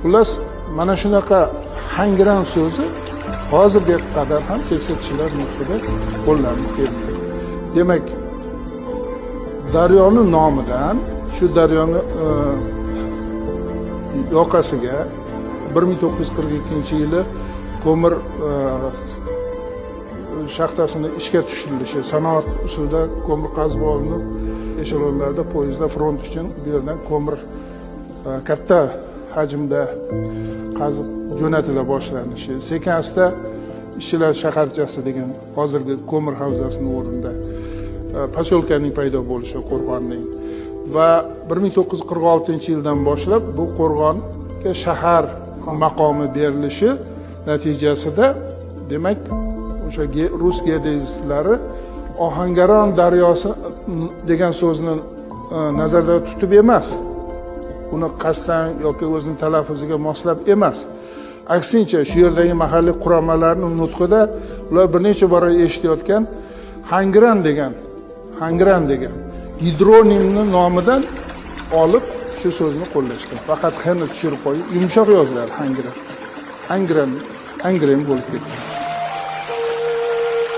Xullas, mana shunaqa Hangiran so'zi hozirga qadar ham keksa kishilar nutqida qo'llanib kelinadi. Demak, daryoni nomidan shu daryoni yoqasiga 1942-yili ko'mir shaxtasini ishga tushirilishi, sanoat usulida ko'mir qazib olinib, eshelonlarda, poyezdda front uchun bu yerdan ko'mir katta hajmda qazib jo'natila boshlanishi, sekin asta ishchilar shaharchasi degan hozirgi ko'mir havzasini o'rnida posyolkaning paydo bo'lishi qo'rg'onning va 1946-yildan boshlab bu qo'rg'onga shahar maqomi berilishi natijasida, demak, o'sha rus geodezistlari Ohangaron daryosi degan so'zni nazarda tutib emas, uni qasddan yoki o'zini talaffuziga moslab emas, aksincha shu yerdagi mahalliy quramalarni nutqida ular bir necha bor eshitayotgan Hangiran degan, Hangiran degan gidronimni nomidan olib shu so'zni qo'llashgan. Faqat xni tushirib qo'yib, yumshoq yoziladi Hangiran. Hangiran, Angren bo'lib ketgan.